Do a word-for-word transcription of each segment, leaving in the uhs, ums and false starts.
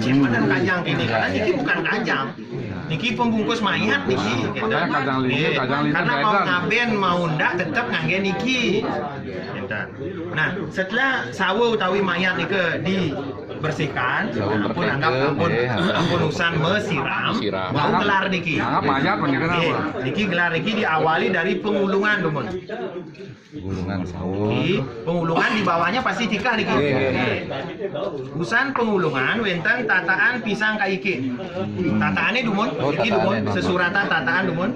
Kajang kéné, karena niki bukan kajang. Niki pembungkus mayat niki. Makanya kajang lima, kajang lima karena mau ngaben, mau ndak, tetep nganggé niki. Nah, setelah sawa utawi mayat nika dibersihkan, ampun anggap, ampun, ampun usan mesiram, bau gelar niki. Anggap mayat menika napa? Niki gelar niki diawali dari pengulungan, dumun. Pengulungan sawo. Nggih, pengulungan di bawahnya pasti tikah niki. Nggih, nggih, nggih. Usan pengulungan wénten tataan pisang kaikik. Tataané dumun, niki dumun, sesuratan tataan dumun.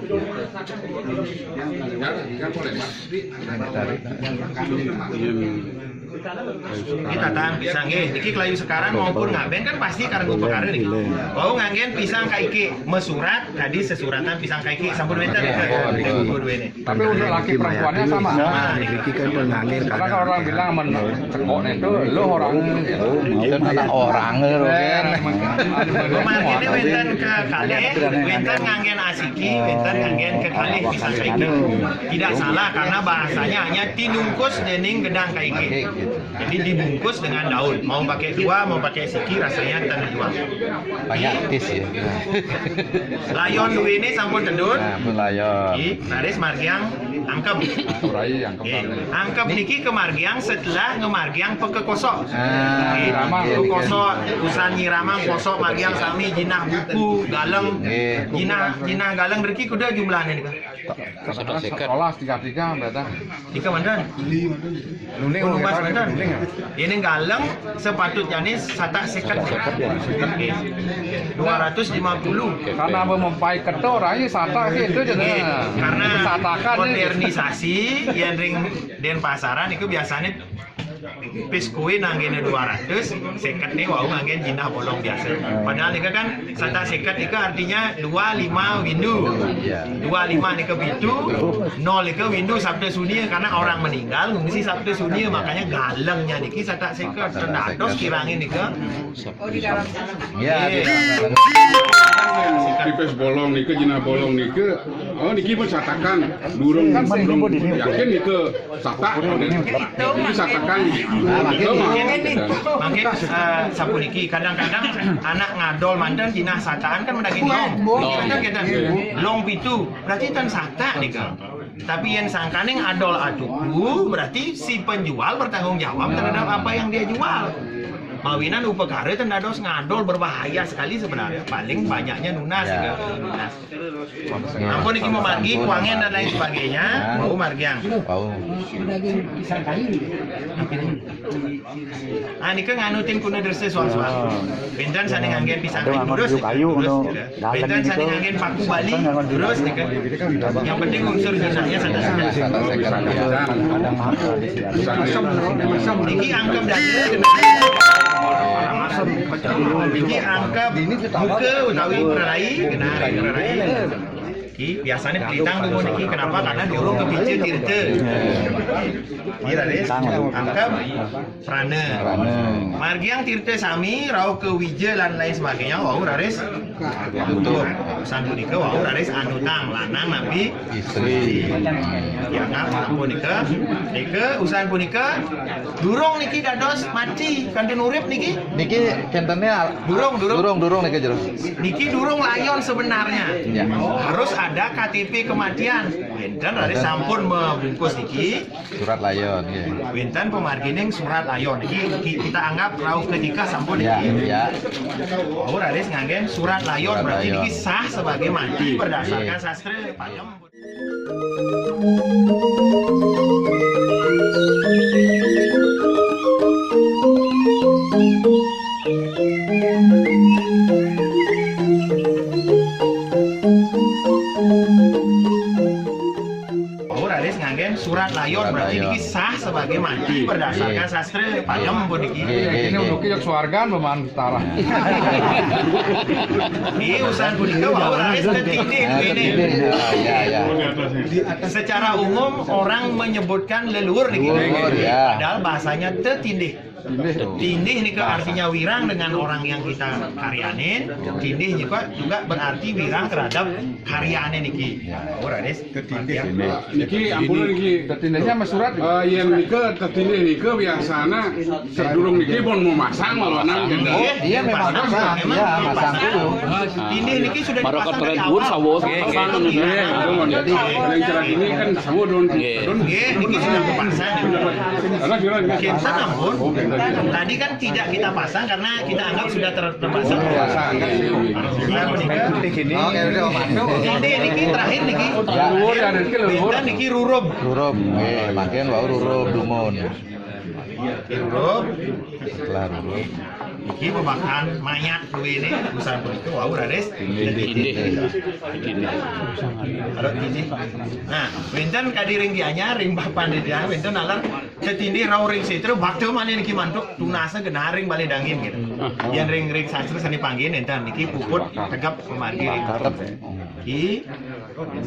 Niki tataan pisang nggih. Niki kelayu sekaran maupun ngaben kan pasti karena perkara niki. Wau nganggén pisang kaikik, mesurat tadi sesuratan pisang kaikik sampun wénten. Sampun wénten. Tapi untuk laki perempuannya sama. Nah, niki kan pengantin. Karena kalau orang bilang men cekok itu lo orang. Itu anak orang lo kan. Pemarginé wénten kekalih, wénten nganggén asiki, wénten nganggén kekalih pisang kaikik. Tidak salah karena bahasanya hanya tinungkus dening gedang kaikik. Jadi dibungkus dengan daun. Mau pakai dua, mau pakai siki, rasanya ten dua. Banyak tis ya. Layon duwéné sampun tedun. Nah, pun layon. Nggih, raris margiang angkeb. Urai angkeb. Nggih. Angkeb niki kemargiang setelah ngemargiang pekekosok. Ah, nggih, nyiraman. Pekekosok, usan nyiraman kosok margiang sami jinah buku, galeng. Nggih. Jinah, jinah galeng riki kuda jumlahnya nika. Sekelas tiga tiga berarti. Nika manten? Luning, luning, manten? Ini galeng sepatutnya nih satak seket. Nggih. Dua ratus lima puluh. Karena apa mempai ketor aja satak gitu aja. Nggih. Karena satakan modernisasi yang ring Denpasaran itu biasanya pis kuwi nanggéné dua ratus, seket né wau nganggén jinah bolong biasa. Padahal nika kan satak seket nika artinya dua lima windu. Dua lima nika pitu, nol nika windu Sabda Sunia karena orang meninggal ngungsi Sabda Sunia, makanya galengnya niki satak seket. Ten dados kirangin nika. Ya, pipis bolong nika, jinah bolong nika. Oh, niki pun satakan. Durung, durung yakin nika satak. Niki satakan. Mangke, eh, sapuniki, kadang-kadang anak ngadol manten jinah satakan kan mendaging long. Kadang-kadang long pitu, berarti ten satak nika. Tapi yang sangkaning adol atuku, berarti si penjual bertanggung jawab terhadap apa yang dia jual. Mawinan upakara ten dados ngadol berbahaya sekali sebenarnya. Paling banyaknya nunas, ya. Nunas. Ampun iki mau margi, kuangen dan lain sebagainya, mau margiang. Mau. Ah, nika nganutin kuna dersa soal-soal. Bénten sané nganggén pisang terus, terus. Bénten sané nganggén paku Bali, terus nika. Yang penting unsur jenahnya sanak-sanak. Niki angkep dada, niki angkep muka utawi prarai, genah prarai. Ki, biasanya pelitang dumun niki. Kenapa? Karena durung kepija tirta. Ki, raris angkep prana. Prana. Margiang tirta sami, rauh ke wija lan lain sebagainya, wau raris tutup. Usan punika wau raris anutang, lanang nampi istri. Ya, nah, punika. Nika, usan punika durung niki dados mati, kantun urip niki. Niki kénténné al- Durung, durung. Durung, durung niki jero. Niki durung layon sebenarnya. Ya. Harus ada K T P kematian. Wénten raris sampun mabungkus niki. Surat layon, nggih. Wénten pamargining surat layon. Niki ki-, kita anggap rauh ketika sampun niki. Ya. Oh, raris nganggén surat layon, berarti niki sah sebagai mati berdasarkan sastra. Padem. Oh, raris nganggén surat layon, berarti niki sah sebagai mati berdasarkan sastra. Padem pun niki. Ini untuk yuk suargan peman setara. Ini urusan punika wau raris tetindih ini. Ya, ya. Secara umum orang menyebutkan leluhur niki. Leluhur, ya. Padahal bahasanya tetindih. Tindih nika artinya wirang dengan orang yang kita karyanin. Tindih juga, juga berarti wirang terhadap karyane niki. Ora, Des? Tetindih. Niki ampun niki. Tetindihnya mah surat. Eh, yen nika tetindih nika biasana sedurung niki pun mau masang lawan nang. Iya, memang masang. Iya, masang dulu. Tindih niki sudah dipasang dari awal. Sawo. Nggih, nggih. Jadi yang cerah ini kan sawo don. Nggih, niki sudah dipasang. Kita namun tadi kan tidak kita pasang karena kita anggap sudah ter- terpasang. Nah, menika. Oke, udah, Om. Tindih niki terakhir niki. Ya. Luhur ya, niki luhur. Niki rurub. Rurub. Nggih, mangkin wau rurub dumun. Rurub. Setelah rurub. Niki pemakan mayat duwene urusan punika wau raris. Tindih. Tindih. Ada tindih. Nah, wenten kadi ring Gianyar, ring Bapak Didiah, wenten nalar tetindih rauh ring setra, bakta malih niki mantuk, tunasa genah ring Balai Dangin gitu. Yen ring, ring sastra sane panggihin enten niki puput tegep pamargi ring. Ki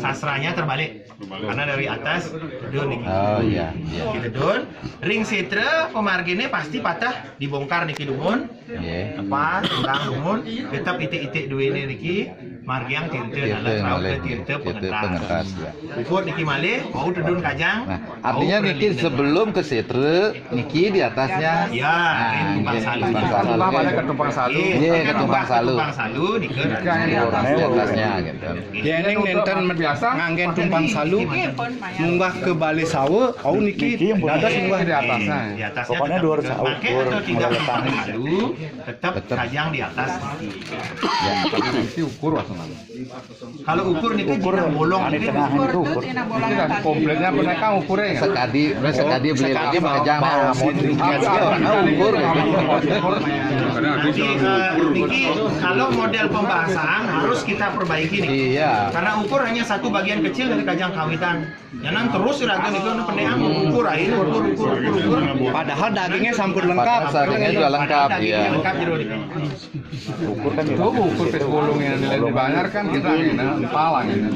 sastranya terbalik. Karena dari atas tedun niki. Oh, iya, iya. Niki tedun, ring setra pamargine pasti patah dibongkar niki dumun. Nggih. Tepas, tendang dumun, tetep itik-itik duwene niki margiang tirta, tirta dalam rauh malih, ke tirta, tirta pengentas. Pengentas, ya. Puput niki malih, wau tedun kajang. Nah, artinya niki sebelum ke setra, niki di atasnya. Ya, nah, tumpang salu. Tumpang salu. Pada ke tumpang salu. Iya, ke tumpang salu. Tumpang salu nika. Di atasnya gitu. Yen nenten biasa nganggen tumpang salu, munggah ke balai sawo, au niki dados munggah di atasnya. Di atasnya. Pokoknya tetap dua ratus ukur. Pakai atau tidak tumpang salu, tetap kajang di atas. Ya, tapi nanti ukur wasanane. Kalau ukur niki ukur bolong di tengah itu ukur. Komplainnya pernah kan ukurnya? Sekadi, sekadi beli lagi kajang. Ukur. Nanti, eh, niki kalau model pembahasan harus kita perbaiki nih. Iya. Karena ukur hanya satu bagian kecil dari kajang kawitan. Jangan terus iraga niku pendekang ukur ae, ukur, ukur, ukur, ukur. Padahal dagingnya sampun lengkap. Padahal dagingnya sudah lengkap, iya. Lengkap jero niki. Ukur kan itu ukur pes bolong yang nilai dibayar kan kita ini, nah, entahlah ini.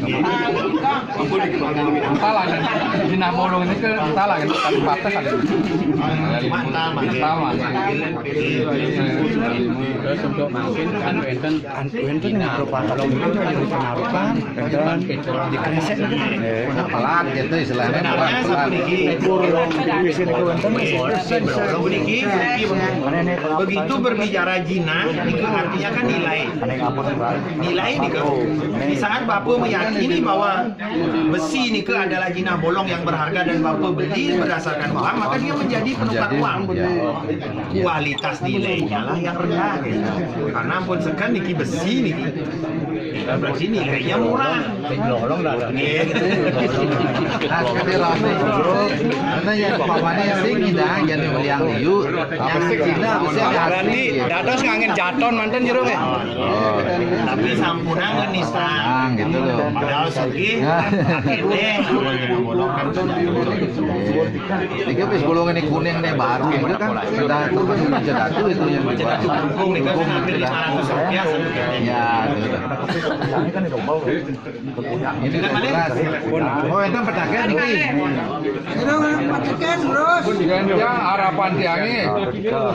Entahlah ini. Jinah bolong ini ke entahlah ini, kan patah ada. Cuma entahlah. Entahlah. Terus untuk mangkin kan wenten An-, wenten yang berupa tolong itu yang dikenarukan, wenten dikresek gitu. Eh, pelat gitu istilahnya, pelat, pelat. Ukur yang di sini ke wenten. Begitu berbicara jinah, itu artinya kan nilai. Nilai nika. Di saat Bapak meyakini bahwa besi nika adalah jinah bolong yang berharga dan Bapak beli berdasarkan uang, maka dia menjadi penukar uang. Kualitas nilainya lah yang rendah gitu. Karena ampun seken niki besi niki. Berarti nilainya murah. Bolong dah. Nggih. Nah, sekali rame, Bro. Karena yang umpamanya sing ngidang, jadi beli yang liu, yang Cina bisa asli. Dados ngangin jaton manten jero nggih. Oh, tapi sampunang nista. Nah, gitu loh. Padahal sugih, akhirnya. Iki wis bolong ini kuning nih baru itu kan. Sudah itu kan Raja Datu itu yang dibuat. Dukung nih kan hampir lima ratus rupiah satu keping. Ya, gitu. Ini kan beras. Oh, itu pedagang ini. Yang harapan tiangnya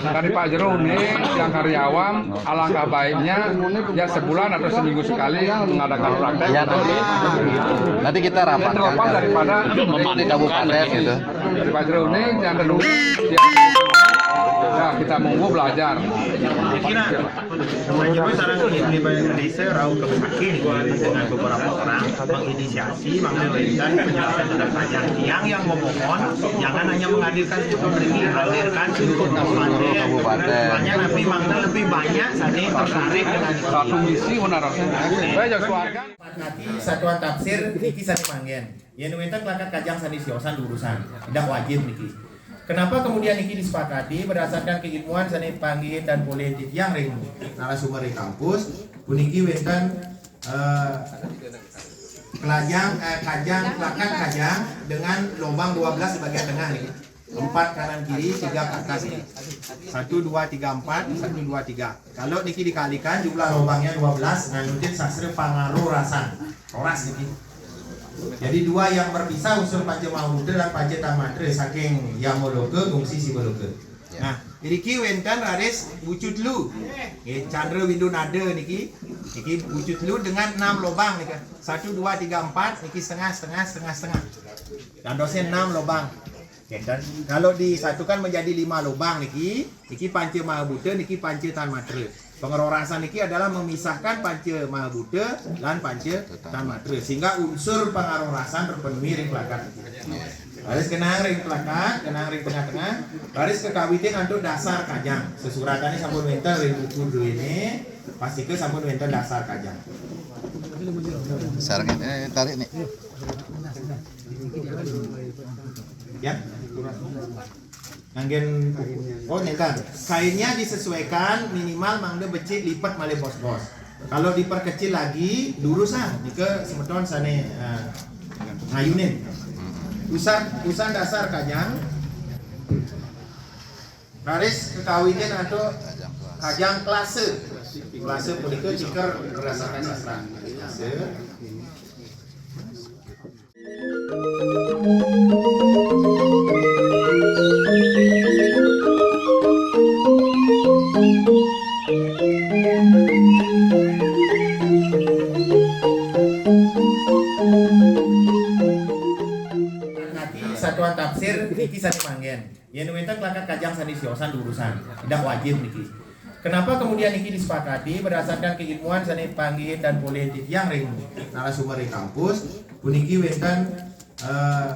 dari Pak Jero nih, yang karyawan, alangkah baiknya ya sebulan atau seminggu sekali mengadakan praktek. Ya, nanti, nanti kita rapatkan daripada di kabupaten gitu. Dari Pak Jero nih yang kedua, ya kita monggo belajar. Saya kira Pak Jero sareng di desa rauh ke Besakih dengan beberapa orang menginisiasi, menginisiasi penyelesaian tentang yang, yang memohon jangan hanya menghadirkan satu negeri, hadirkan seluruh kabupaten. Kabupaten. Hanya tapi mangga lebih banyak sane tertarik dengan satu misi, mana rasanya. Baik, ya, keluarga. Nanti satuan tafsir niki sane manggen. Yen wenten lakat kajang sane siosan urusan, tidak wajib niki. Kenapa kemudian niki disepakati berdasarkan keilmuan sane panggihin dan polih titiang ring narasumber ring kampus, puniki wenten, eh, kelajang, eh, kajang, lakat kajang dengan lobang dua belas di bagian tengah niki. Empat kanan kiri, tiga ke atas niki. Satu, dua, tiga, empat, satu, dua, tiga. Kalau niki dikalikan jumlah lobangnya dua belas, nganutin sastra pangaruh rasan. Roras niki. Jadi dua yang berpisah unsur Panca Mahamudra dan Panca Tanmatra saking Yamaloka ngungsi Sibaloka. Ya. Nah, Niki wénten raris bucu telu. Nggih, candra windu nada niki. Niki bucu telu dengan enam lobang niki. Satu, dua, tiga, empat, niki setengah, setengah, setengah, setengah. Dadosnya enam lobang. Nggih, dan kalau disatukan menjadi lima lobang niki, niki panca mahabuta, niki panca tanmatra. Pangarorasan niki adalah memisahkan panca mahabuta lan panca tanmatra, sehingga unsur pangarorasan terpenuhi ring plakat. Raris kenang ring plakat, kenang ring tengah-tengah. Raris kakawitin antuk dasar kajang. Sesuratané sampun wénten ring buku druéné, pastika sampun wénten dasar kajang. Sarengin, eh, tarik nih. Ya. Nganggén, oh, nénten. Kainnya disesuaikan, minimal mangda becik lipat malih bos-bos. Kalau diperkecil lagi, durusang. Nika semeton sané, eh, ngayunin. Usan, usan dasar kajang. Raris kakawitin antuk kajang klasa. Klasa punika ciker berdasarkan sastra. Klasa. Niki satuan tafsir niki sané manggén. Yén wénten klakat kajang sané siosan durusang, tidak wajib niki. Kenapa kemudian niki disepakati berdasarkan keilmuan sané panggihin dan polih titiang ring narasumber ring kampus, puniki wénten, eh,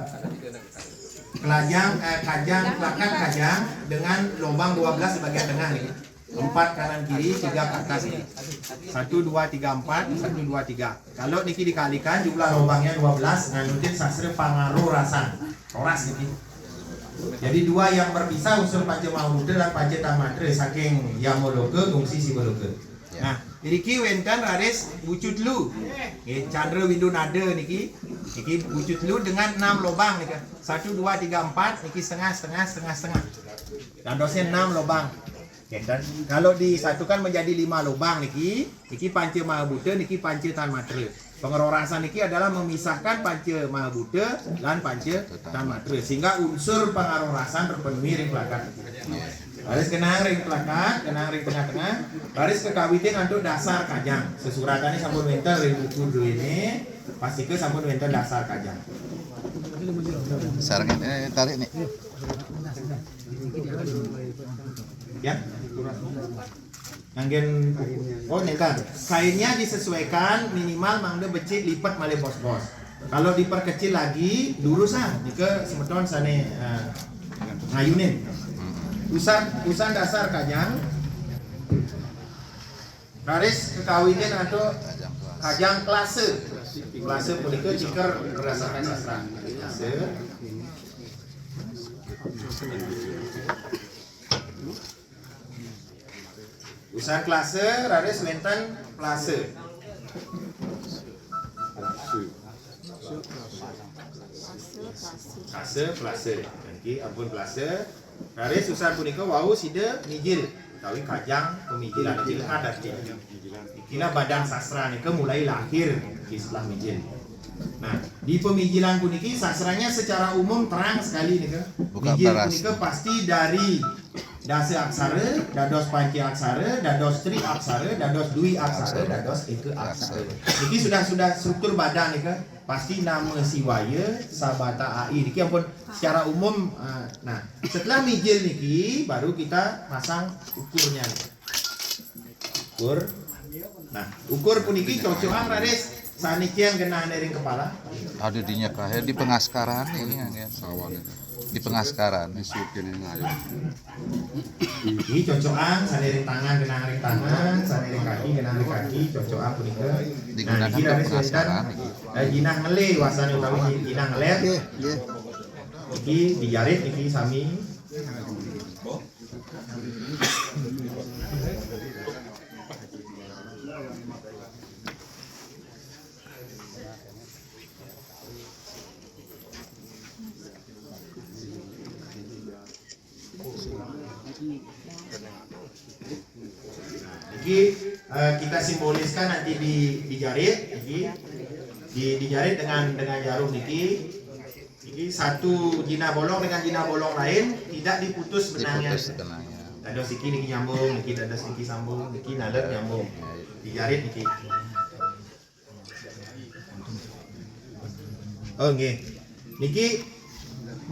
kelajang, eh, kajang, klakat kajang dengan lobang dua belas di bagian tengah niki. Empat kanan kiri, tiga ke atas niki. Satu, dua, tiga, empat, satu, dua, tiga. Kalau niki dikalikan jumlah lobangnya dua belas, nganutin sastra pangarorasan. Roras niki. Jadi dua yang berpisah unsur panca mahabuta lan panca tanmatra saking yama loka ngungsi siwa loka. Ya. Nah, niki wénten raris bucu telu. Nggih, candra windu nada niki. Niki bucu telu dengan enam lobang niki. Satu, dua, tiga, empat, niki setengah, setengah, setengah, setengah. Dadosnya enam lobang. Nggih, dan kalau disatukan menjadi lima lobang niki, niki panca mahabuta, niki panca tanmatra. Pangarorasan niki adalah memisahkan panca mahabuta lan panca tanmatra, sehingga unsur pangarorasan terpenuhi ring plakat. Raris kenang ring plakat, kenang ring tengah-tengah. Raris kakawitin antuk dasar kajang. Sesuratané sampun wénten ring buku druéné, pastika sampun wénten dasar kajang. Sarengin, eh, tarik nih. Ya. Nganggén, oh, nénten. Kainnya disesuaikan, minimal mangda becik lipat malih bos-bos. Kalau diperkecil lagi, durusang. Nika semeton sané, eh, ngayunin. Usan, usan dasar kajang. Raris kakawitin antuk kajang klasa. Klasa punika ciker berdasarkan sastra. Klasa. Usan klasa, raris wénten plasa. Klasa, plasa. Niki ampun plasa. Raris usan punika wau sida mijil utawi kajang pemijilan, mijil kadat. Ikilah badan sastra nika mulai lahir niki setelah mijil. Nah, di pemijilan puniki sastranya secara umum terang sekali nika. Mijil punika pasti dari dasa aksara, dados panca aksara, dados tri aksara, dados dwi aksara, dados eka aksara. Niki sudah, sudah struktur badan nika. Pasti nama siwaya, sabata ai. Niki ampun secara umum, eh, nah, setelah mijil niki baru kita pasang ukurnya. Ukur. Nah, ukur puniki cocokang raris sané cang genahné ring kepala. Ada dinya kahe di pengaskaran ini, ya. Sawan itu. Di pengaskaran. Di sudin ini ayo. Niki cocokang sané ring tangan genah ring tangan, sané ring kaki genah ring kaki, cocokang punika. Nah, digunakan niki untuk raris pengaskaran wénten, niki. Eh, jinah ngelé wasana utawi jinah ngelé. Nggih, nggih. Niki dijarit niki sami. Niki, eh, kita simboliskan nanti di, dijarit, niki. Di, dijarit dengan, dengan jarum niki. Niki satu jinah bolong dengan jinah bolong lain tidak diputus benangnya. Diputus benangnya. Dados niki, niki nyambung, niki dados niki sambung, niki naler nyambung. Dijarit niki. Oh, nggih. Niki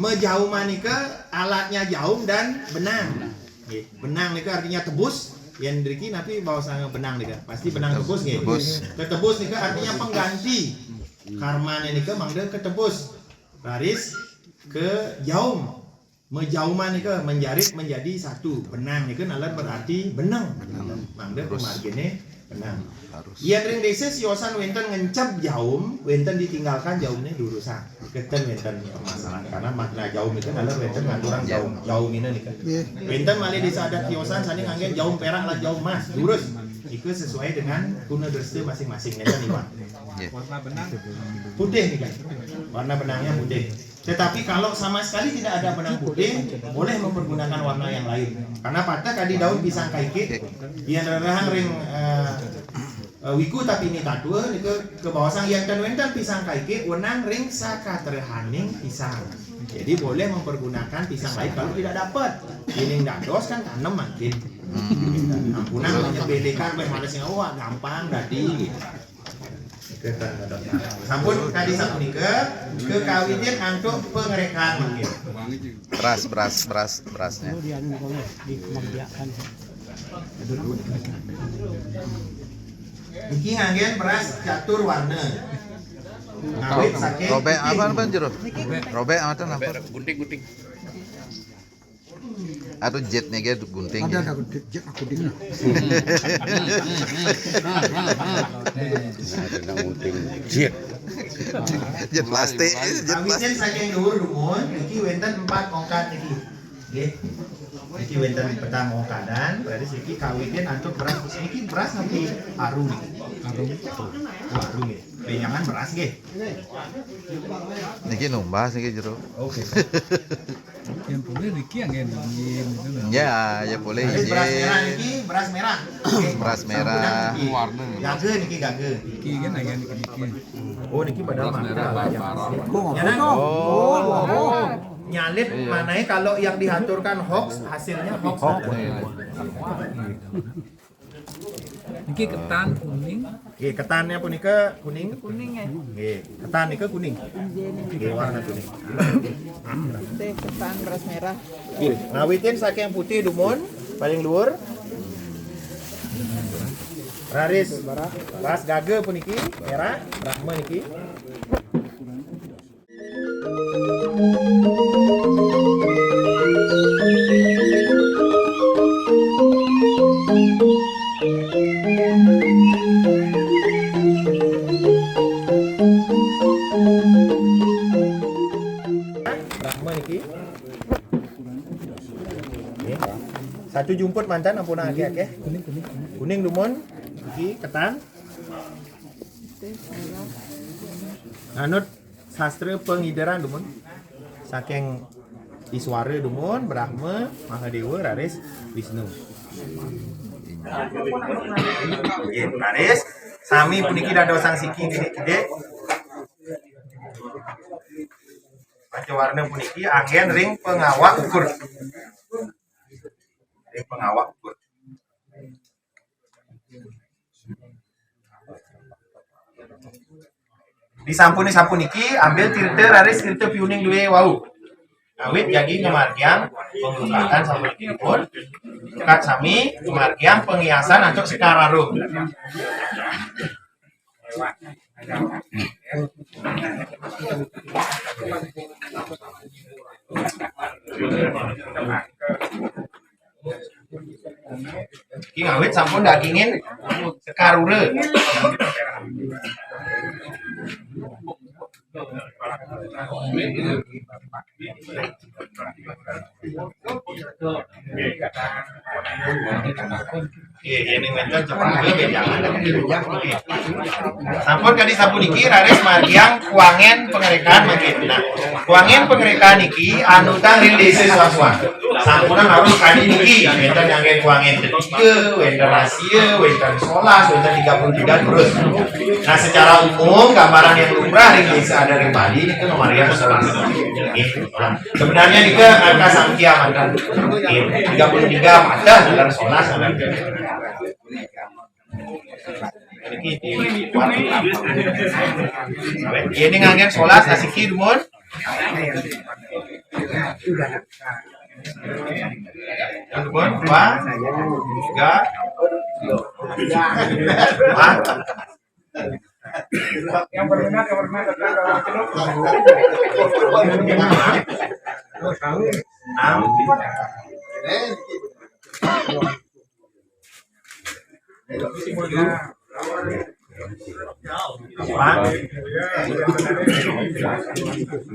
mejauman nika alatnya jaum dan benang. Nggih. Benang nika artinya tebus. Yang driki napi baosang benang nika? Pasti benang tebus nggih. Tebus. Ketebus nika artinya pengganti. Karmane nika mangda ketebus. Raris ke jaum. Mejauman nika menjarit menjadi satu. Benang nika naler berarti beneng. Beneng. Mangda pamargine benang. Yen ring desa siosan wenten ngenceb jaum, wenten ditinggalkan jaumne durusang. Keten wenten permasalahan karena makna jaum nika naler wenten ngaturang jaum, jaum ina nika. Wenten malih desa adat siosan sane nganggen jaum perak lan jaum emas, durus. Nika sesuai dengan guna dresta masing-masing nenten iwak. Putih nika. Warna benangnya putih. Tetapi kalau sama sekali tidak ada benang putih, boleh mempergunakan warna yang lain. Karena pateh kadi daun pisang kaikik, yen rerehang ring eh, eh, wiku tapi ini tatua, nika kebaosang yen ten wenten pisang kaikik, wenang ring sakatrehaning pisang. Jadi boleh mempergunakan pisang lain kalau tidak dapat. Yening dados kan tanem mangkin. Ampunang nyebelekan, wah gampang dadi gitu. Sampun kadi sapunika, kekawitin antuk pangrekan mangkin. Beras, beras, beras, berasnya. Niki nganggen beras catur warna. Ngawit saking robek putih. Apa, apa, jero? Robek apa tuh, apa? Gunting, gunting. Atau jetnya gitu gunting. Ada, gitu. Ada gunting, jet aku dingin. Ada gunting jet. Jet plastik, jet plastik. Kawitin saking dhuwur dumun, niki wenten empat ongkat niki. Nggih. Niki wenten petang ongkadan, berarti niki kawitin antuk beras, niki beras niki harum. Harum. Oh, harum nggih. Benjangan beras nggih. Niki numbas niki jero. Oke. Yang boleh niki yang enak gitu loh. Ya, ya boleh. Jadi beras merah niki, beras merah. Oke. Beras merah. Warna. Gaga niki gaga. Niki kan yang niki. Oh, niki padahal beras merah. Oh, oh, oh. Nyalit. Iya. Mananya kalau yang dihaturkan hoax, hasilnya hoax. Hoax. Niki ketan kuning. Nggih, ketannya punika kuning. Kuning ya. Nggih, ketan nika kuning. Nggih, warna kuning. Teh ketan beras merah. Nggih, ngawitin saking putih dumun paling luhur. Raris beras gaga puniki, merah, Brahma niki. Brahma niki. Nggih. Satu jumput manten ampun akeh-akeh. Kuning dumun. Niki ketan. Anut sastra pangideran dumun. Saking Iswara dumun, Brahma, Mahadewa, raris Wisnu. Nggih, raris sami puniki dadosang siki kidik-kidik. Pancawarna puniki anggen ring pangawak ukur. Ring pangawak ukur. Disampun sapuniki, ambil tirta raris tirta piuning duwe wau. Awit jagi ngamargiang pangrukakan sapuniki pun. Kat sami ngamargiang pangiasan antuk sekar arum. Ki ngawit sampun dagingin sekarura. Nggih, yen ning wénten cepet, nggih, jangan. Sampun kadi sapuniki raris margiang kuangen pangrekan mangkin. Nah, kuangen pangrekan niki anutang ring désa suah-suah. Sampunang harus kadi niki, wénten nganggén wangian ketiga, wénten rahasia, wénten solas, wénten tiga puluh tiga terus. Nah, secara umum gambaran yang lumrah ring désa ring Bali nika ngamargiang solas. Nggih. Sebenarnya nika angka samkhya manten. Nggih, tiga puluh tiga pateh, wénten solas, wénten. Ini nganggén solas asiki dumun. Dumun, dua, tiga, empat. Yang berminat, yang berminat, enam.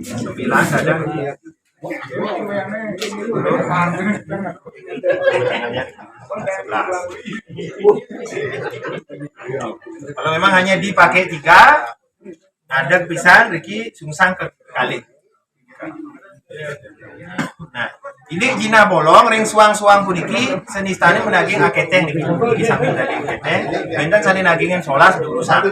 Sembilan ada. Sebelas. Kalau memang hanya dipakai tiga, ada pisan riki sungsang kekalih. Nah, indik jinah bolong ring suang-suang puniki senistané madaging akéténg niki. Niki sami madaging akéténg, wénten sané dagingan solas durusang.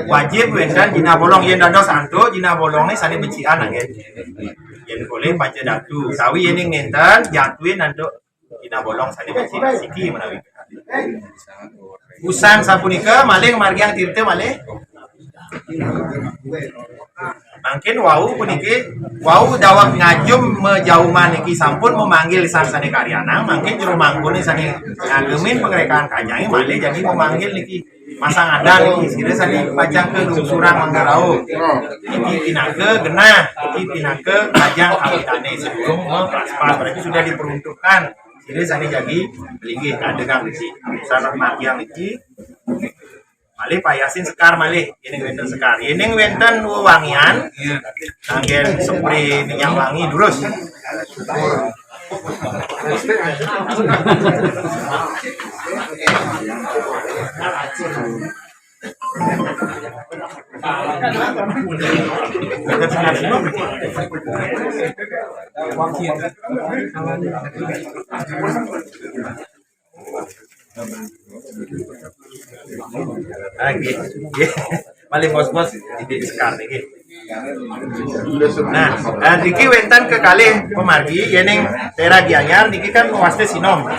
Wajib wénten jinah bolong, yén dados antuk jinah bolongné sané becikan nggih. Yén polih panca datu, utawi yén nénten jatuhin antuk jinah bolong sané becikan siki menawi. Usan sapunika malih margiang tirta malih. Mangkin wau puniki, wau daweg ngajum majauman niki sampun mamanggil sang sané karyanang, mangkin jero mangkuné sané ngagemin pangrékaan kajangé malih jagi mamanggil niki masang adan niki sira sané pacang kalungsurang mangga rauh. Niki pinaka genah, niki pinaka kajang kawitané sadurung maplaspas, berarti sudah diperuntukkan. Sira sané jagi linggih kadegang niki. Sareng margiang niki. Malih payasin sekar malih, yéning wénten sekar. Yéning wénten wewangian, nganggén spray minyak wangi durus. Ah, nggih. Nggih. Malih bos-bos, indik sekar niki. Nah, eh, niki wénten kekalih pamargi, yéning daerah Gianyar niki kan wasta sinom.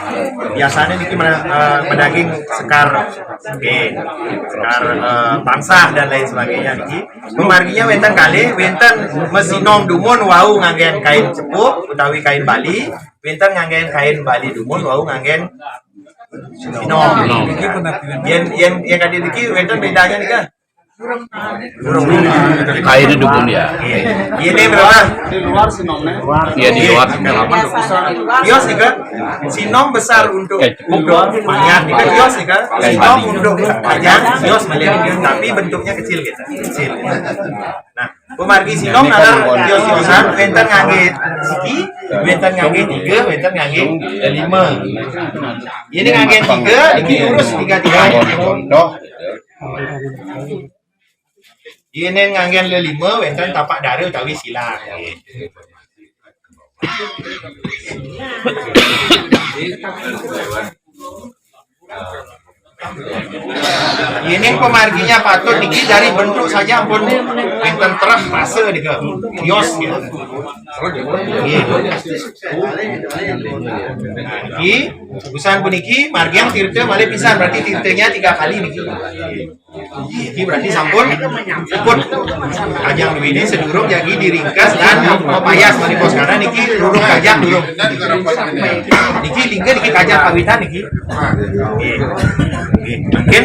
Biasané niki mena-, eh, madaging sekar, nggih, sekar, eh, pangsah dan lain sebagainya niki. Pamarginya wénten kalih, wénten masinom dumun wau nganggén kain cepuk utawi kain Bali, wénten nganggén kain Bali dumun wau nganggén sinom. Yén, yén, yén kadi niki wénten bédanya nika. Kainé dumun ya. Iya. Ini berapa? Iya, di luar sinomnya. Kios nika. Sinom besar untuk, untuk manyat nika kios nika. Sinom untuk kajang kios malih nika. Tapi bentuknya kecil gitu. Kecil. Nah, pamargi sinom nalar kios-kiosan, wénten nganggé siki, wénten nganggé tiga, wénten nganggé lima. Ini nganggé tiga, ini lurus tiga-tiga. Contoh. Ini nganggé lelima, wénten tapak dara utawi silang. Ini pamarginya patut niki dari bentuk saja ampun wénten terah rasa nika. Kios ya. Nggih. Nah, niki, usan puniki, margiang tirta malih pisan, berarti tirtanya tiga kali niki. Niki berarti sampun puput kajang duwini sedurung jagi diringkes dan mapayas malih bos, karena niki rurung kajang durung. Niki lingga niki kajang kawitan niki. Nggih. Nggih. Mungkin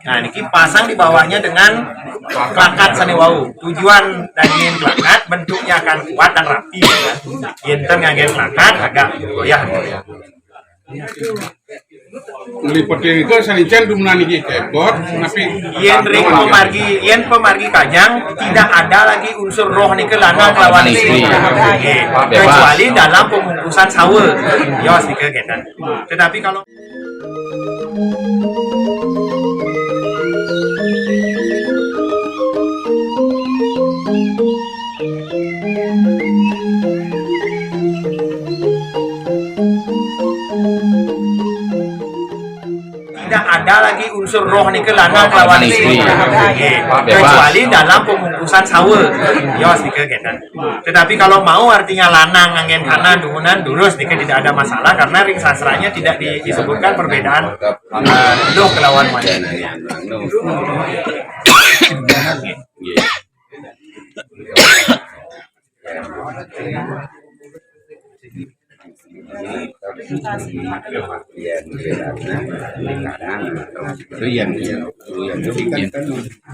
Nah, niki pasang di bawahnya dengan plakat sané wau. Tujuan daging plakat bentuknya akan kuat dan rapi. Yén ten nganggé plakat agak goyah. Nglipetin itu sanicen dumenan iki kebot, tapi yén ring pamargi, yén pamargi kajang tidak ada lagi unsur roh nika lanang kelawan istri. Nggih. Kecuali dalam pembungkusan sawa. Yos nika kénten. Tetapi kalau Ada lagi unsur roh nika lanang kelawan istri. Nggih. Kecuali dalam pembungkusan sawa. Yos nika ngeten. Tetapi kalau mau artinya lanang nganggén kanan duhunan durus nika tidak ada masalah karena ring sastranya tidak di- disebutkan perbedaan eh, roh kelawan wanita.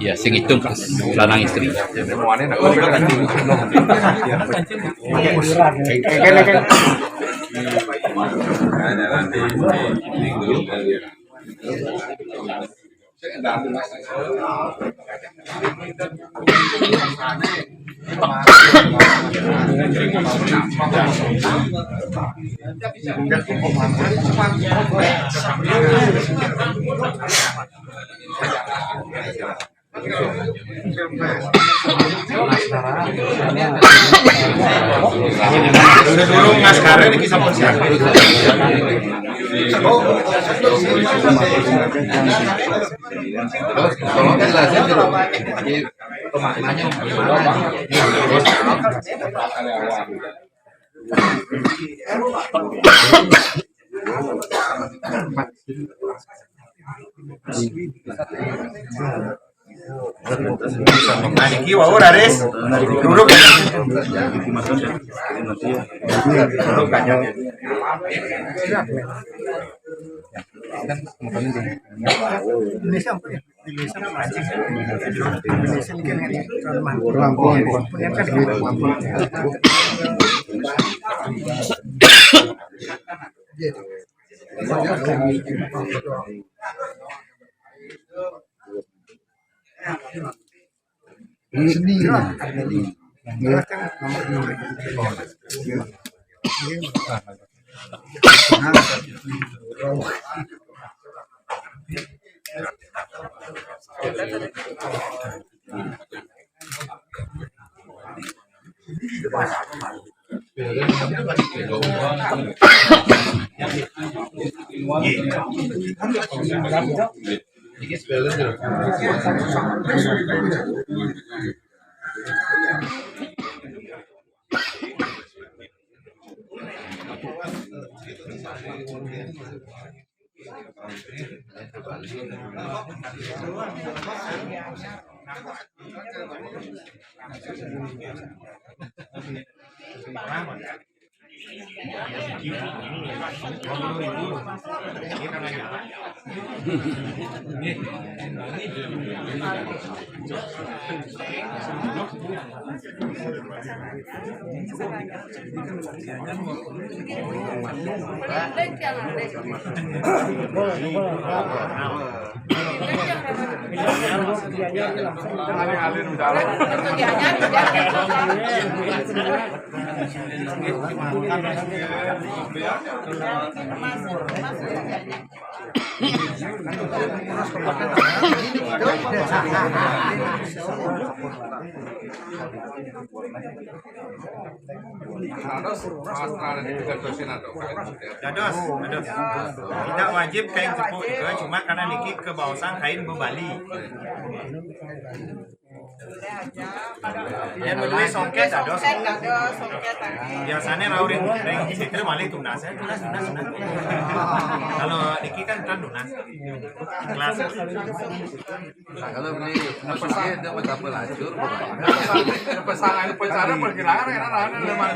Iya, sing itu pas lanang istri. Durung ngaskara niki sampun siap. Terus tolong jelasin dulu. Jadi pemaknanya gimana nih? Nah, niki wau raris duduk. Duduk aja. Indonesia apa ya? Indonesia apa, Aceh? Indonesia niki kan Kalimantan. Lampung. Kemudian kan Lampung. Seni. Jelas kan nomor enam. Dados, dados. Tidak wajib kain tepuk juga, cuma karena niki kebaosan kain bebali. Yang berdua songket, dados. Songket, dados, songket, dados. Biasanya rau ring, ring sitra malih tunas, ya, tunas, tunas, tunas. Kalau niki kan, kan tunas. Kelas. Nah, kalau beli musik dia, dia mau campur lacur, bukan? Pasangan pacaran perkiraan enak lah, enak lah.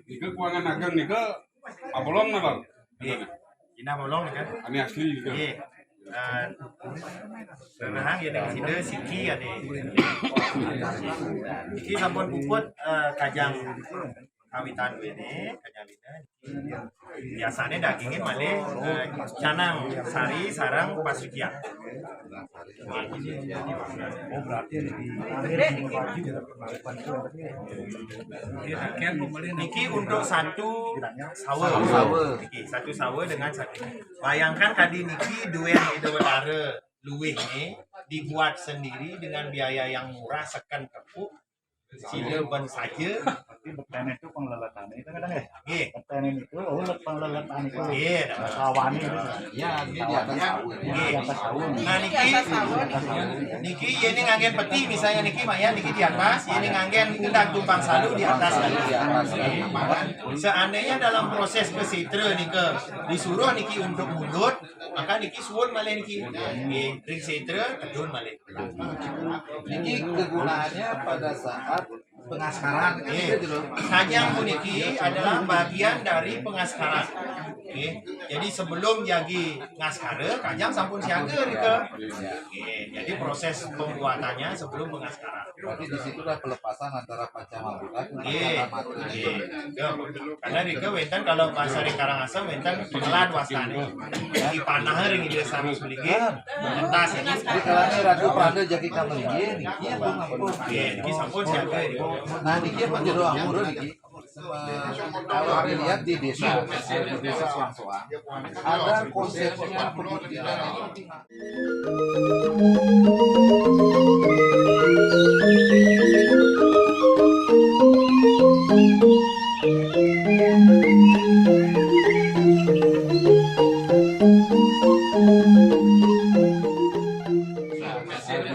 Nika kuangan ageng nika abolong napa? Nggih. Inah bolong nika. Anu asli nika. Nggih. Eh, rerehang ya ning sida siki ade. Iki sampun puput eh, kajang Kawitan duwene, kanyalina. Biasane dagingnya malih, eh, canang sari sareng pasucian. Oh, berarti lebih. Niki untuk satu sawe. Sawe. Niki satu sawe dengan satu. Bayangkan kadi niki duwe Ida Betara luwih nih dibuat sendiri dengan biaya yang murah, seken tepuk, sila ben saja. Tapi betene itu pengleletane itu kadang ya. Nggih. Betene itu, oh, let pengleletane itu. Nggih, dah. Sawane itu. Ya, ini di atas sawe. Nggih. Di atas sawe. Nah, niki, niki yen nganggen peti misalnya niki, Mak, ya, niki di atas, yen nganggen kendang tumpang salu di atas. Di atas. Seandainya dalam proses besetra nika disuruh niki untuk mundut, maka niki suwun malih niki. Nggih, ring setra tedun malih. Ini kegunaannya pada saat pengaskaran, kan gitu loh. Kajang puniki adalah bagian dari pengaskaran. Nggih. Jadi sebelum jagi ngaskara, kajang sampun siaga rika. Nggih. Jadi proses pembuatannya sebelum pengaskaran. Berarti disitulah pelepasan antara panca mabuta ke panca mata. Nggih. Ya, karena rika wenten kalau bahasa ring Karangasem wenten pengelan wastane. Dipanah ring Ida Sang Sulinggih. Entas ini. Di kalane Ratu Pranda jagi kamlinggih, niki ampun, ampun. Nggih, niki sampun siaga niki. Nah, niki apa jero ampura niki? Kalau dilihat di desa, di desa Soang-Soang, ada konsepnya pemutihan ini.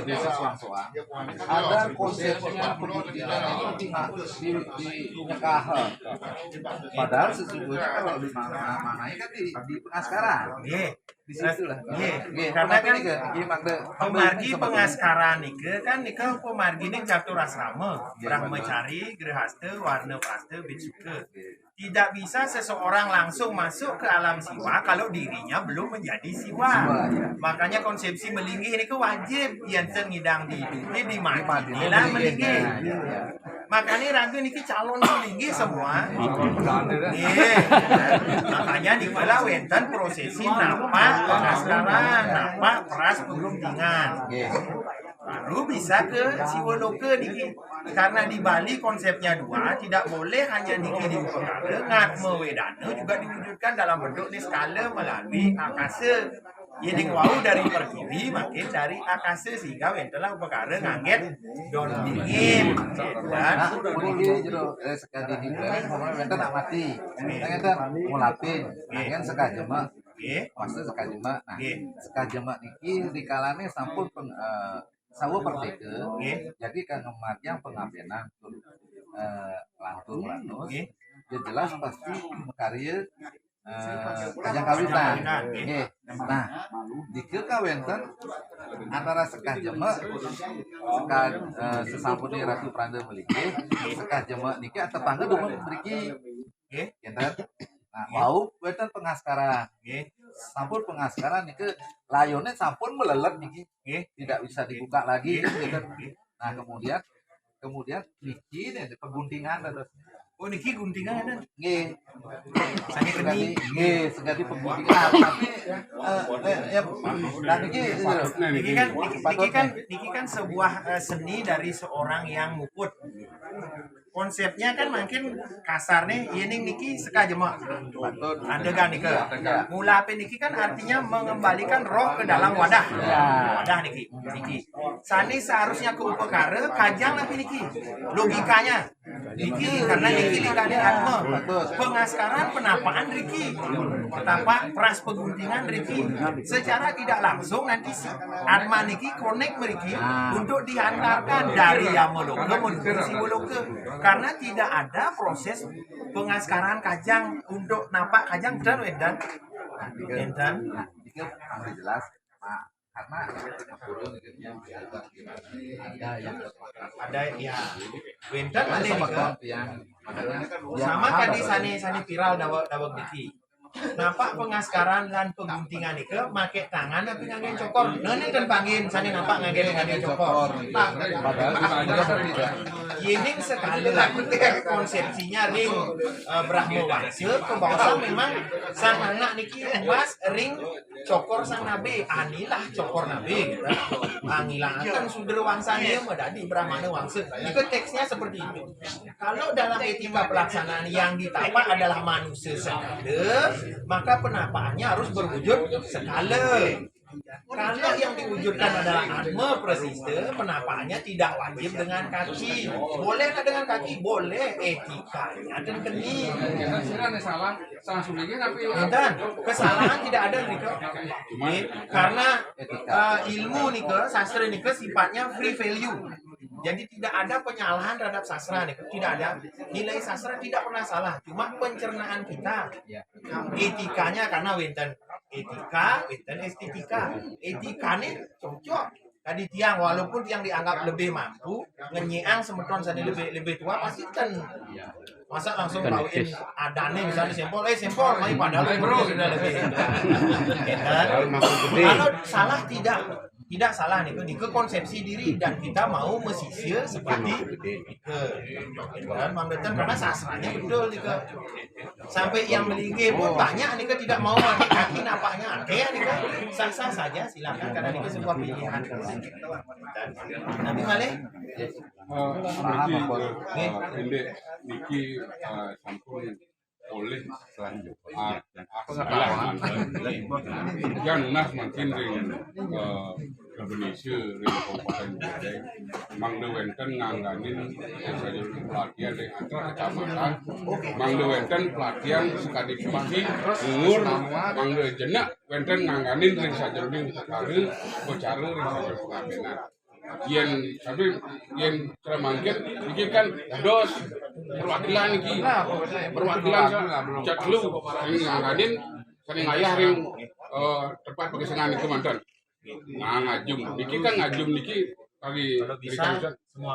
Desa Soang-Soang. Ada konsepnya pemutihan ini di, di, di nyekah. Padahal sesungguhnya kalau di mana-mana kan di, di pengaskaran. Nggih. Di situ lah. Nggih. Nggih, karena kan ini ke, ini mangda, pemargi pengaskaran nika kan nika pemargine catur asrama, brahmacari, grehasta, wanaprasta, bhiksuka. Tidak bisa seseorang langsung masuk ke alam siwa kalau dirinya belum menjadi siwa. Siwa, ya. Makanya konsepsi melinggih nika wajib, yen ten ngidang di, di, di mati, di mati, lah melinggih. Ya, ya, ya. Makanya raga niki calon melinggih semua. Nggih. Makanya niki lah wenten prosesi napak pengaskaran, napak peras peguntingan. Nggih. Baru bisa ke Siwa Loka niki. Karena di Bali konsepnya dua, tidak boleh hanya niki di upakara, ngatma wedana juga diwujudkan dalam bentuk niskala melalui akasa. Yen ning wau dari pertiwi, makin dari akasa, sehingga wentenlah upakara nganggen don dingin. Dan nah, puniki jero, eh, sekadi niki, umpamane wenten nak mati. Ngeten, ngulapin, nganggen sekajema. Nggih. Maksud sekajema. Nah, nggih. Sekajema niki rikalane sampun peng-, eh, sawa perdeka. Nggih. Jadi kangge margiang pengabenan, eh, lantur lanus. Nggih. Ya jelas pasti makarya, eh, kajang kawitan. Kajang kawitan, nggih. Nggih. Nah, nika kawenten antara sekajema, seka-, eh, sesampune Ratu Pranda melinggih, sekajema niki atepangga dumun mriki. Nggih. Ngeten. Nah, nggih. Wau wenten pengaskaran. Nggih. Sampun pengaskaran niki layone sampun melelet niki. Nggih. Tidak bisa dibuka lagi, nggih. Gitu. Nggih. Nah, kemudian, kemudian niki nih peguntingan terus. Oh, niki guntingan ada? Nggih. Saya keni. Nggih, sekadi peguntingan. Tapi, eh, eh, ya, nah, niki, niki kan, niki, niki kan, niki kan sebuah, eh, seni dari seorang yang muput. Konsepnya kan mungkin kasar nih, yen ning niki sekajema. Andegan nika. Ngulapin niki kan artinya mengembalikan roh ke dalam wadah. Ya. Wadah niki, niki. Sane seharusnya ke upakara, kajang napi niki. Logikanya. Niki, karena niki likane atma. Pengaskaran penapaan riki. Tapak peras peguntingan riki. Secara tidak langsung nanti si atma niki konek mriki untuk diantarkan dari Yamaloka menuju Siwaloka. Karena tidak ada proses pengaskaran kajang untuk napak kajang dan wedan. Enten. Nah, ini kan harus jelas. Nah, karena ada yang ada, ya. Wenten ada nika. Yang sama tadi sane, sane viral daweg, daweg niki. Napak pengaskaran lan peguntingan nika make tangan api ngangge cokor. Nah, nénten pangin sané napak ngangge, ngangge cokor. Nah, yéning sekala konsepsinya ring, eh, Brahma Wangsa, kabaosan memang sang anak niki mas ring cokor sang nabi, anilah cokor nabi, gitu. Pangilangaken Sudra Wangsané madadi Brahmana Wangsa. Itu teksnya seperti itu. Kalau dalam etika pelaksanaan yang ditapak adalah manusia sekala, maka penapakannya harus berwujud sekala. Kalau yang diwujudkan adalah atma prasista, penapakannya tidak wajib dengan kaki. Boleh nggak dengan kaki? Boleh. Etikanya dan keni. Salah, salah sendiri tapi Enten, kesalahan tidak ada nika. Karena, eh, ilmu nika, sastra nika sifatnya free value. Jadi tidak ada penyalahan terhadap sastra nika, tidak ada. Nilai sastra tidak pernah salah, cuma pencernaan kita. Etikanya karena wénten etika, wénten estetika. Etikane cocok. Tadi tiang, walaupun tiang dianggap lebih mampu, ngenyiang semeton sané lebih, lebih tua pasti ten. Masa langsung kawin adane misalnya Sempol, eh Sempol, mai padahal umurnya sudah lebih. Ya kan? Kalau salah tidak, tidak salah nih, itu konsepsi diri dan kita mau mesisir seperti itu. Kan, Mang Deten, karena sastranya betul nih. Sampai yang melinggih pun banyak nih, tidak mau pakai kaki napaknya, ada nih. Sah-sah saja, silakan, karena ini sebuah pilihan. Tapi malih, eh, niki, eh, pendek niki, eh, sampun oleh, ah, ah, pengetahuan. Yang nunas mangkin ring, eh, Indonesia ring Kabupaten Bidai, mangda wénten ngangganin pelatihan ring antar kecamatan, mangda wénten pelatihan sakadi puniki, ngunggah, mangda jenek wénten ngangganin ring sajeroning upacara, upacara ring sajeroning pengabénan. Yén, tapi yén cara mangkin, niki kan dados perwakilan niki. Perwakilan sa-, cak lu, sing ngangganin, sing ngayah ring, eh, tempat pagesangan niki manten. Nah, ngajum. Niki kan ngajum niki kali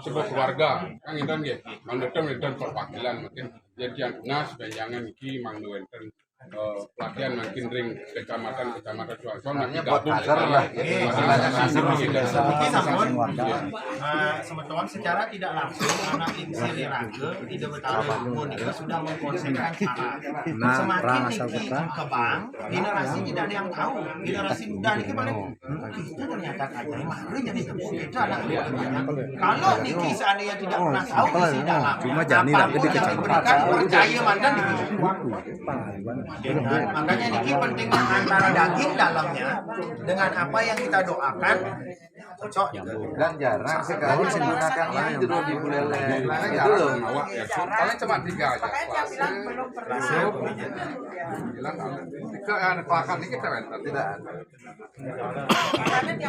sebuah keluarga. Kan ngénten nggih. Mangda wénten perwakilan mungkin. Jadi yang tunas benjangan niki mangda wénten eh, pelatihan mangkin ring kecamatan-kecamatan suasana. Hanya buat gabung kasar lah, ya. Niki sampun, eh, semeton secara tidak langsung anak ing sira raga, Ida Betara Gumul nika sudah mengkonsepkan cara. Semakin niki kebang, generasi tidak ada yang tahu. Generasi muda niki paling, "Hmm, kita ternyata ada yang malu jadi tepuk kita anak muda." Kalau niki seandainya tidak pernah tahu isi dalamnya, apapun yang diberikan, percaya manten niki. Makanya niki penting antara daging dalamnya dengan apa yang kita doakan cocok. Dan jarang sekali menggunakannya jero di buleleng. Itu loh. Paling cuma tiga aja. Bilang, tiga, eh, kelakan ini kita wénten. Tidak ada.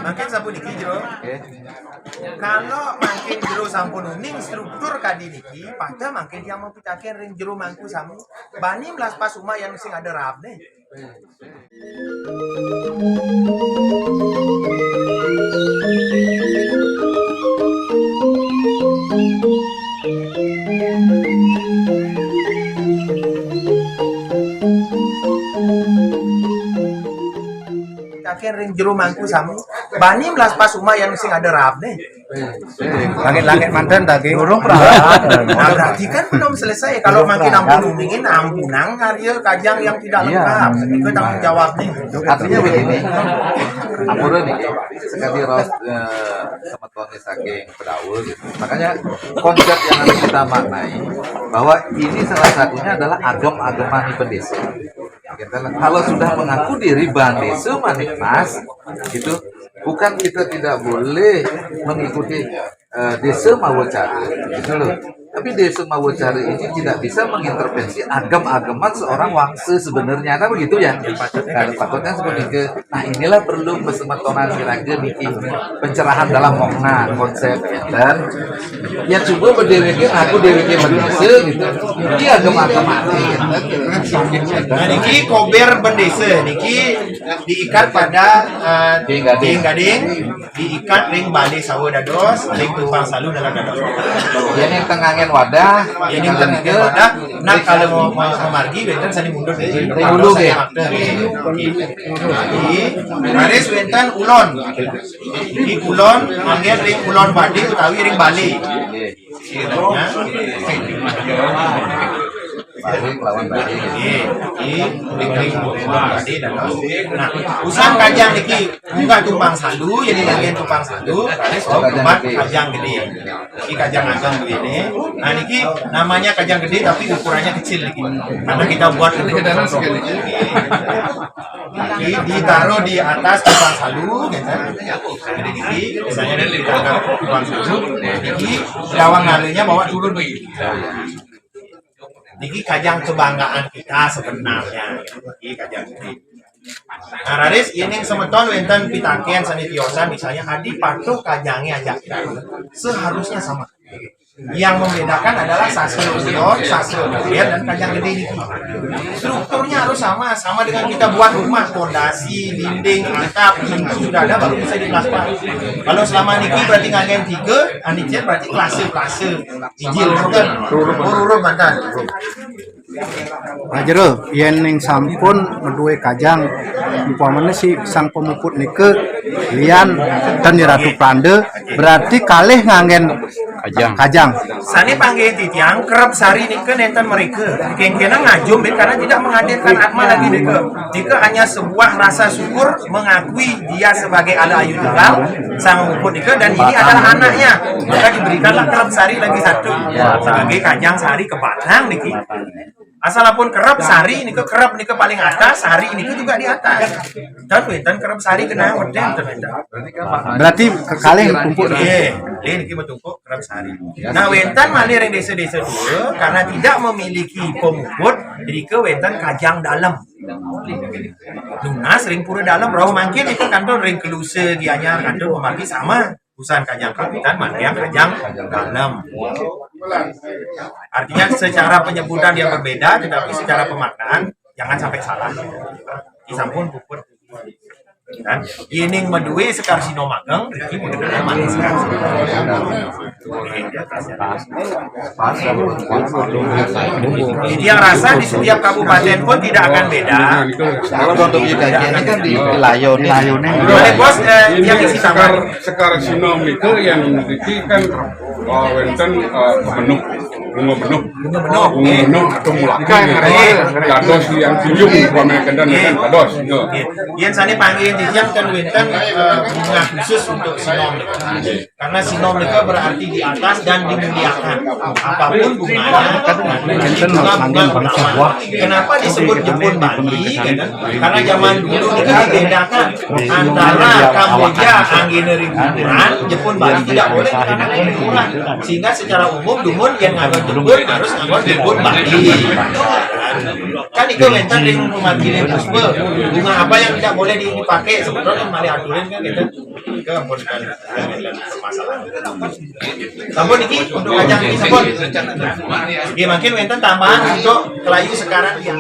Mangkin sapuniki, Jero. Kalau mangkin Jero sampun uning struktur kadi niki, pada mangkin tiang mapitaken ring Jero mangku sami. Bani melas pas uma yang sing ada raabne. Taken ring Jero mangku sami. Bani melas pas uma yang sing ada raabne. Langit-langit manten tadi. Durung perasaan. Nah, berarti kan belum selesai. Kalau makin ampun uningin, ampunang karya kajang yang tidak lengkap. Itu tanggung jawabnya. Artinya begini, ampura nih, sekali ros, eh, semetonnya saking Pedawul gitu. Makanya konsep yang harus kita maknai bahwa ini salah satunya adalah agem-ageman di pendesa. Gitu. Kalau sudah mengaku diri Bandesa Manik Mas, gitu, bukan kita tidak boleh mengikuti, eh, desa mawa cara, gitu loh. Tapi desa mawa cara ini tidak bisa mengintervensi agem-ageman seorang wangsa sebenarnya, kan begitu ya? Nah, takutnya seperti itu. Nah, inilah perlu pesemetonan kira-kira niki pencerahan dalam makna konsep, ya, dan ya coba berdiri aku diri bendesa gitu. Iya, agem-ageman. Nah, niki kober bendesa, niki diikat pada, eh, dinding gading, diikat ring bale sawa dados, ring tumpang salu dalam dados. Yang tengahnya Wadah, ini kan ke wadah. Nah, kalau mau, mau, mau margi, wénten sané mundut. Ring hulu, nggih. Nggih. Jadi, raris wénten ulon. Iki ulon, manggen ring ulon badé utawi ring balé. Nggih. Nggih, nggih, nggih. Nah, usan kajang niki munggah tumpang salu, jadi nganggén tumpang salu, raris wau kebak kajang gedé. Iki kajang ageng begini. Nah, niki namanya kajang gedé tapi ukurannya kecil niki. Karena kita buat untuk contoh. Niki ditaruh di atas tumpang salu, gitu. Jadi niki, misalnya niki kita angkat tumpang salu, niki dawang ngalenya bawa turun begini. Niki kajang kebanggaan kita sebenarnya. Niki kajang gedé. Nah, raris yéning semeton wénten pitakén sané tiosan, misalnya adi patuh kajangé ajak kita. Seharusnya sama. Yang membedakan adalah sastra ulon, sastra modern, dan kajang gedé niki. Strukturnya harus sama, sama dengan kita buat rumah, pondasi, dinding, atap, pintu sudah ada, baru bisa diplaster. Kalau selama niki berarti nganggén tiga, anicén berarti klase-klase. Ijil, bukan? Urut-urut mantan. Pak Jero, yén ning sampun madué kajang, umpamane si sang pamuput nika lian ten Ratu Pranda, berarti kalih nganggén kajang. Kajang. Sané panggih titiang kerep sari nika nénten mrika. Kéngkénang ngajum, karena tidak menghadirkan Atma lagi nika. Nika hanya sebuah rasa syukur mengakui dia sebagai ala ayu tunggal, sang pamuput nika, dan ini adalah anaknya. Maka diberikanlah kerep sari lagi satu. Sebagai kajang sari kebatang niki. Asal ampun kerep sari nika, kerep nika paling atas, sari nika juga di atas. Dan wénten kerep sari genah medén ten wénten. Berarti kekalih tumpuk. Nggih, nggih niki matungkuk kerep sari. Nah, wénten malih ring désa-désa dua karena tidak memiliki pamuput, nika wénten kajang dalem. Nunas ring pura dalem, rauh mangkin nika kantun ring Keluse, Gianyar, kantun pamargi sama. Usan kajang kawitan, manggihin kajang dalem. Artinya secara penyebutan dia berbeda, tetapi secara pemaknaan jangan sampai salah. Iki sampun puput. Kan? Yéning madué sekar sinom ageng, niki mboten ada malih sekar sinom. Jadi yang rasa di setiap kabupaten pun tidak akan beda. Kalau untuk ini kan di Layo nih. Boleh, Bos, eh, yang isi sama. Sekar, sekar sinom itu yang niki kan, eh, wénten, eh, benuh, bunga benuh. Bunga benuh. Bunga benuh atau mulaki. Dados yang tinjung, umpamanya kendan, kan dados. Nggih. Yén sané panggih titiang ten wénten, eh, bunga khusus untuk sinom. Karena sinom nika berarti di atas dan dimuliakan. Apapun bunganya, bunga, bunga utama. Kenapa disebut Jepun Bali? Karena zaman dulu nika dibedakan antara Kamboja anggéna ring kuburan, Jepun Bali tidak boleh karena ring kuburan. Sehingga secara umum dumun yang nganggon Jepun harus nganggon Jepun Bali. Kan itu wénten ring rumah kirim puspa. Bunga apa yang tidak boleh dipakai? Sebetulnya malih aturin kan gitu. Itu ampun kan permasalahan. Sampun niki untuk ngajak niki sampun. Nggih, mangkin wénten tambahan untuk kelayu sekarang ya.